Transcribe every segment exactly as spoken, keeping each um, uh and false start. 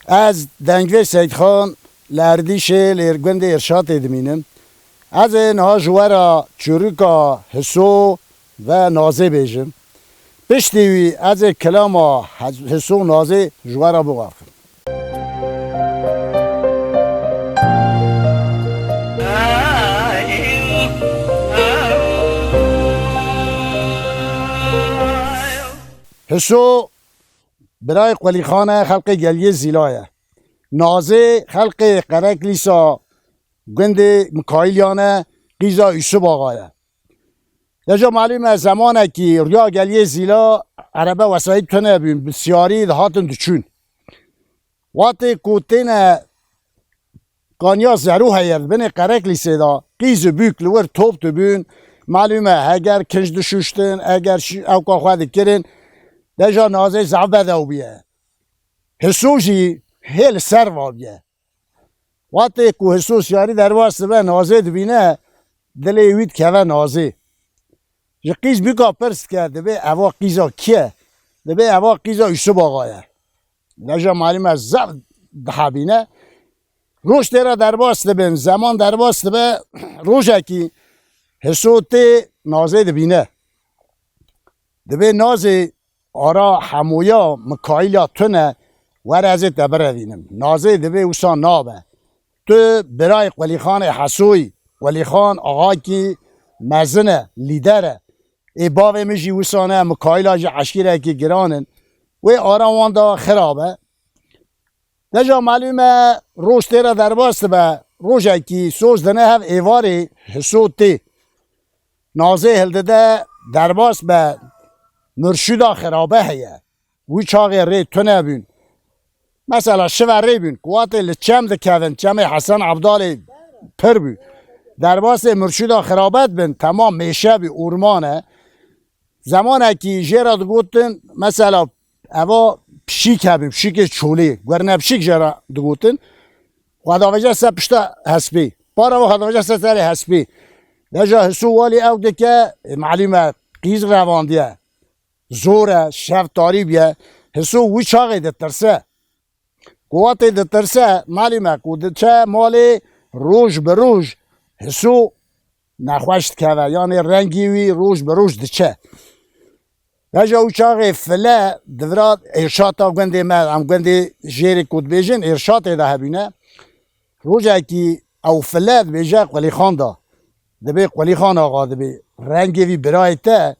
Ez Dengvê Seydxan li Erdîşê li gundê Irşatê dimînim. Ez ê niha ji we re çûrika Hiso ve Nazê bêjim. Piştî wî ez ê kilama Hes-, Hiso Nazê ji we re bixwaqim. Hiso birayê Qulîxan e, xelqê Geliyê Zîla ye. Nazê xelqê Qereklîsa gundê Mikaîlyan e, qîza Yûsif Axa ye. Deja malûm e, zemanekî riya Geliyê Zîla erebe wesayît tune bûn, bi siyarî dihatin diçûn. Wextê ku têne kaniya zerû heye, di binê Qereklîsê de qîz û bûk li wir top dibûn. Malûm e, heger kinc dişuştin, eger şi-, ewka xwe dikirin, deja Nazê zaf bedew bûye. Hiso jî hê li ser va bûye. Wextê ku Hiso siyarî derbas dibe, Nazê dibîne, dilê wî dikeve Nazê. Ji qîz bûka pirs dike, dibê eva qîza kî ye? Dibê eva qîza Yûsif Axa ye. Deja malûm e, zaf dihebîne. Roj tê re derbas dibin, zeman derbas dibe, rojekî Hiso tê Nazê dibîne. Dibê Nazê ara hemoya Mikaîla tune, were ez ê te birevînim. Nazê dibê wisa nabe. Tu birayê Qulîxanê Hesoyî, Qulîxan axakî mezin e, lîder e. Ê bavê min jî wisa ne, Mikaîla jî eşîrekî giran in. Wê ara wan de xirab e. Deja malûm e, roj tê re derbas dibe, rojekî soz dine hev êvarê Hiso tê. Nazê hildide derbas be, murşûda xirabe heye. Wî çaxê rê tune bûn. Mesela şive rê bûn, ku wextê li çem dikevin, çemê Hesen Abdalê pir bû. Derbasê murşûda xirabet bin, temam mêşe bû, orman e. Zemanekî jê re digotin, mesela eva pişîk hebû, pişîkê çolê, guerne pişîk jê re digotin. Xwe davêje ser pişta hespê. Para xwe davêje ser serê hespê. Deja Hiso walî ew dike, e, malûm e, qîz revandiye. Zor e, şev tarî bûye. Hiso wî çaxê ditirse. Ku wextê ditirse, malûm e ku diçe malê, roj bi roj Hiso nexweş dikeve. Yanê rengî wî roj bi roj diçe. Deja wî çaxê file di vira Êrşata gundê me, em gundê jêrê ku dibêjin Êrşatê de hebûne. Rojekî ew file dibêje Qulîxan da. Dibê Qulîxan Axa, dibê rengê vî birayê te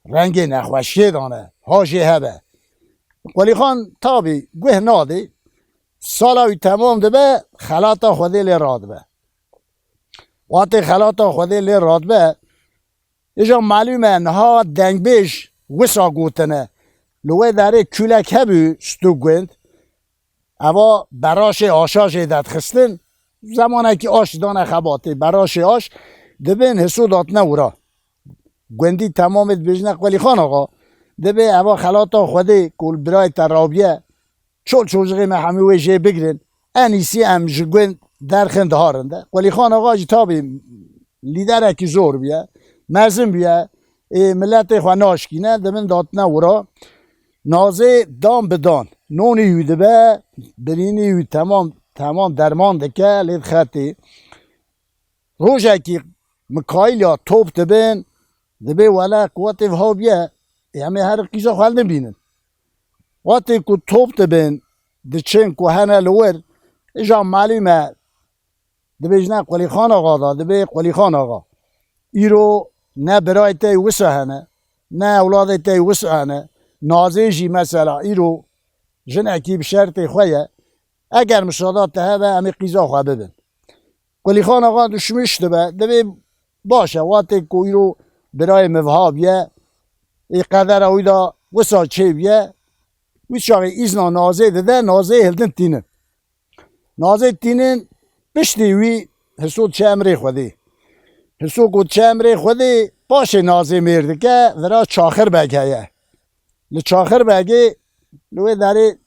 rengê nexweşiyê dane, ha jê hebe. Qulîxan tabî guh nadê, sala wî temam dibe, xelata Xwedê lê radibe. Wextê xelata Xwedê lê radibe, îja malûm e niha dengbêj wisa gotine. Li wê derê kûlek hebû, stû gund. Eva beraşê aşa jê derdixistin. Zemanekî aş dane xebatê, beraşê aş dibin Hiso datine wira. Gundî temamê dibêjine Qulîxan Axa. Dibê eva xelata Xwedê ku li birayê te rabiye. Çol çocixê me hemû wê jê bigirin. En îsî em ji gund derxin diharin de. Qulîxan Axa jî tabî lîderekî zor bûye. Mezin bûye. Ê, miletê xwe naşkîne, dibin datine wira. Nazê dan bi dan nonî wî dibe, birînî wî temam, temam derman dike, lê dixetê. Rojekî Mikaîl ya top dibin, dibê wele ku wextê viha bûye, ê, em ê herin qîza xwe nebînin. Wextê ku top dibin, diçin ku hene li wir, îja malûm e, dibêjine Qulîxan Axa da, dibê Qulîxan Axa. Îro ne birayê te wisa hene, ne ewladê te wisa hene. Nazê jî mesela îro jinekî bi şertê xwe ye. Eger misada te hebe, em ê qîza xwe bibin. Qulîxan Axa duşmiş dibe, dibê baş e, wextê ku îro birayê min viha bûye, ê qedera wî da wisa çêbûye, wî çaxê îzna Nazê dide, Nazê hildin tînin. Nazê tînin, piştî wî Hiso diçe emrê Xwedê. Hiso ku diçe emrê Xwedê, paşê Nazê mêr dike, vira Çaxir Beg heye. Li Çaxir Begê, li wê derê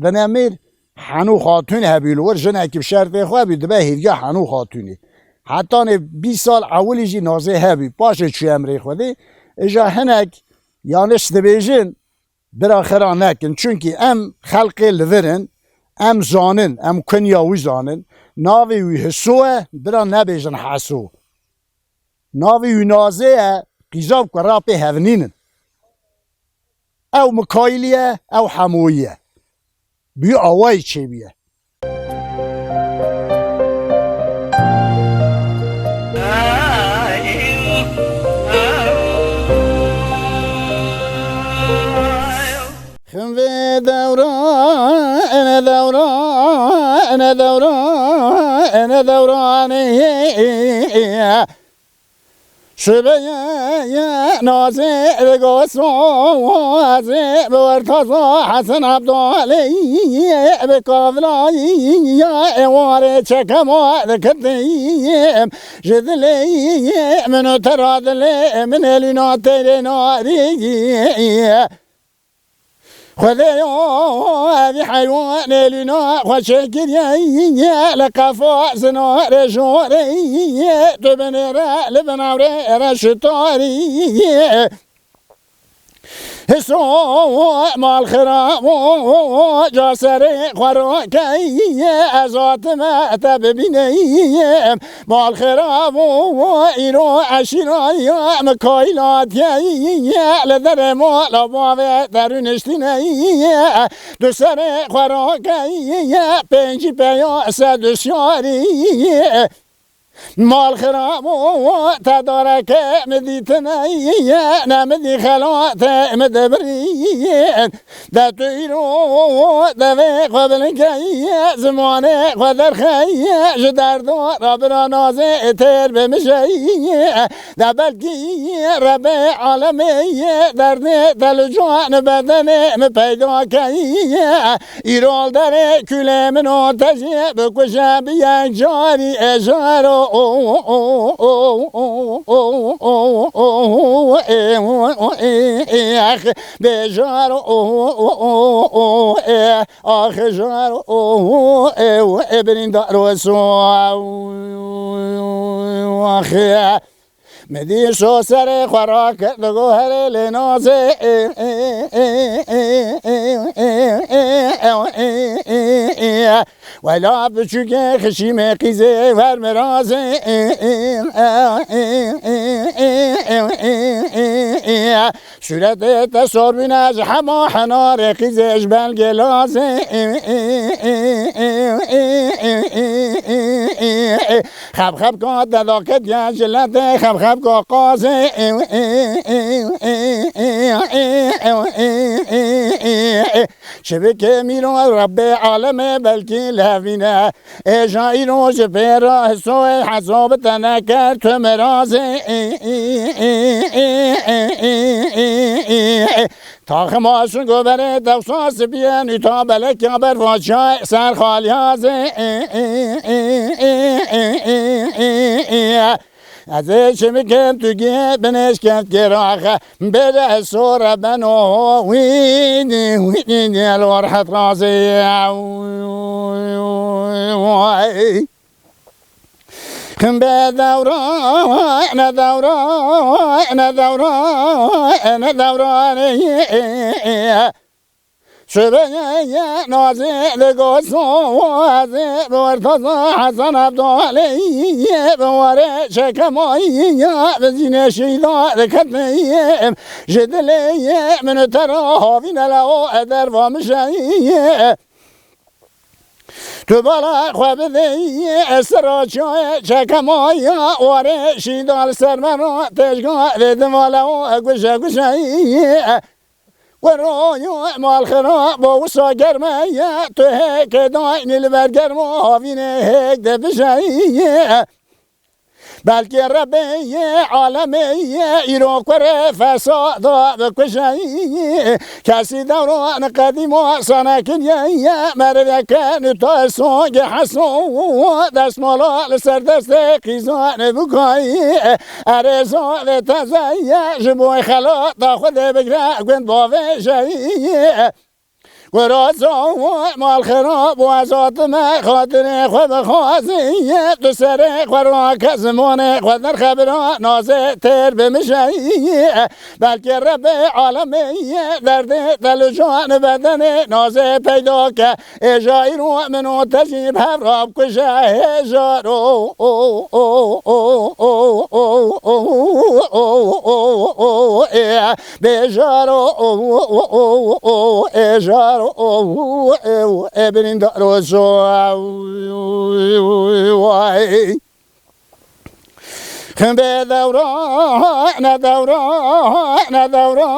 dine mêr, Henû Xatûn hebû, li wir jinekî bi şertê xwe bû, dibe hêviya Henû Xatûnê. Hetanê bîst sal ewilî jî Nazê hebû, paşê çû emrê Xwedê. Îja hinek yaniş dibêjin, bira xira nekin. Çunkî em xelqê li vir in, Em zanin, em kunya wî zanin. Navê wî Hiso ye, bira nebêjin Heso. Navê wî Nazê ye, qîza bi kurra pê hevnînin. Ew Mikaîlî ye, ew Hemoyî ye. Bi wî awayî çêbûye. Xim vê dewra, ene dewra, ene dewra, ene dewranê. Şibeye nazê digoso, azê bi wertaza Hesen Abdalê, bi kavlayî ya êwarê çekema dikitim. Ji dilê min û te ra dilê min ê lûna teyrê narî. Xwedê yo, evî heywanê lûna xwe çêkiriye, li qefa zinarê jorê, tu binêre li bin ewrê re şitarî. Hiso mal xirabo, ca serê xwe rakeye, ez hatime te bibîneyim. Mal xirabo, îro eşîraya Mikaîl hatiye, li derê mala bavê te rûniştîne. Tu serê xwe rakeye, pêncî peya sed û şarî. Mal xirabo, te dareke min dîtine, ne min dî xelatê min dibirî. De tu îro devê xwe bilinkeye, zimanê xwe derxeye, ji derdo re bira nazê têr bimijeye. De belkî Rebê alemê derdê te li can bedenê min peyda keye. Îro li derê kulê min û te jî bikuje bi yek carî, ê jaro. Bêjar û ê ax jar û ê birîndar û so ax. Min dî so serê xwe rakir digo herê lê nazê. Wela biçûkê xişîmê qîzê ver mirazê. Sûretê te sor bûne ji hema henarê qîzê ji belgê lazê. Xebxebka te daketiye ji letê xebxebka qazê. Çi bike mîro Rebbê alemê belkî levîne. Ê jayîro ji pê re Hisoyê hesab te nekir tu mirazê. Taxima şingo berê dewsa sibiyên û ta belekya bervaçya ser xalyazê. Ez ê çi bikim tu gê binêş keft gêraxe. Bêre sore beno wî, wî, wî, wî, lo rehet razê. Xim be dewra, ne dewra, ne dewra, ne dewra, ne. Şibeye nazê li goso, azê bi wertaza Hesen Abdalê, bi warê çekemayî ya, bi zînê şîda diketneyim. Ji dilê min û te re havîne lewo eder va min şeyî. Tu bala xwe bideyî, ez sira çayê çekema ya, warê şîda li ser me re têjga vê divala o guje guje. Wero yo mal xira bo wisa germe ye, tu hêkê daynî li ber germa havînê hêk de bije ye. Belkî Rebê yê alemê yê îro kurê fesada bikuje. Kesî dewran qedîma sanekiriye ye, meriveke nû ta songê heso, destmala li ser destê qîzanê bikayî. Erê zavê teze ye, ji bo xelata Xwedê bigre gund bavêje. Gurazo mal xirab û ez hatime xatirê xwe bixwazî, tu serê xwe rake zimanê xwe derxe bira nazê têr bimije. Belkî Rebê alemê derdê te li can bedenê nazê peyda ke. Êja îro min û te jî bi hev re bikuje hêjaro. Bêjaro, êjaro, ê birîndaro so. Bê dewra, ne dewra, ne dewra,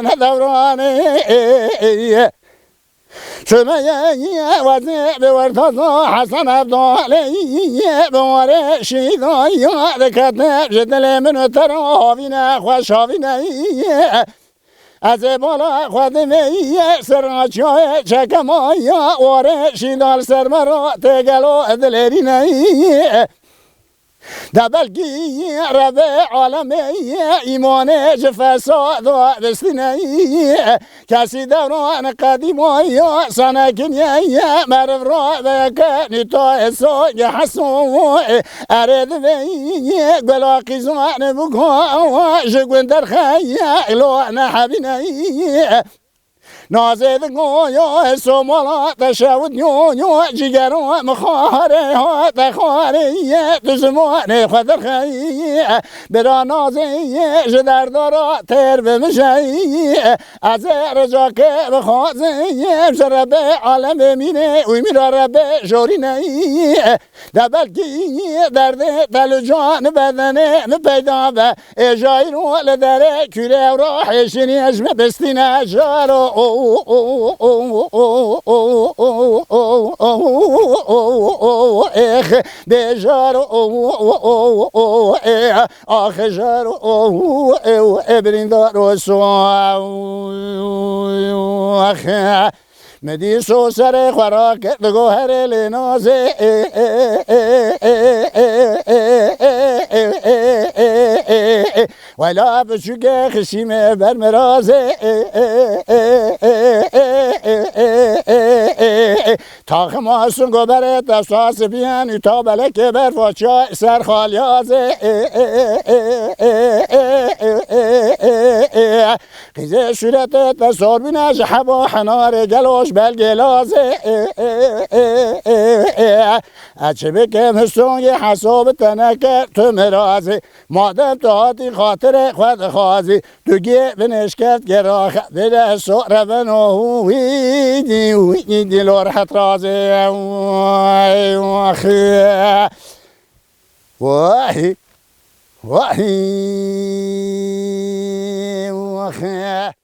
ne dewranê. Çimeyê wezê bi wertaza Hesen Evdalê, bi warê şîdaya dikete ji dilê min û te re havîne xweş havîne. Ez ê bala xwe dimeyê ser çiyayê çekemaya warê şîda li ser me re tê gelo dilêrîne. De belkî Rebê alemê îmanê ji fesada bistîne. Kesî dewran qedîma ya sanekiniye meriv raveke nîta êso ye heso. Erê divê gula qîzan bûka ji gund derxeye lo nehebîne. Nazê digoya somala te şewit yo yo cîgero min xare hate xare ye tu zimanê xwe derxeye. Bira nazê ye ji derdora têr bimije. Ez ê ricake bixwazim ji Rebê alemê mînê û mîra Rebê jorîne. De belkî derdê te li can bedenê min peyda be. Êja îro li derê kûrê ewra hêşinî ji min bistîne jaro. Êx bêjaro. Ax jaro. Ê birîndaro so. Ax. Min dîso serê xwe rakir digo herê lê nazê. Wela biçûkê xişîmê ber mirazê. Taxima sun goberê te sas biyen û ta belekê ber faça ser xalyazê. Qîzê sûretê te sor bîne ji heba henarê geloş belgê lazê. Ez çi bikim histongê hesabî te neke tu mirazê. Madem tu hatî xatirê xwe dixwazî, tu gê binêşkeft geraxe bide so reveno wî dî wî dî lo rehet razê. Wahî, wahî, wahî, wahî.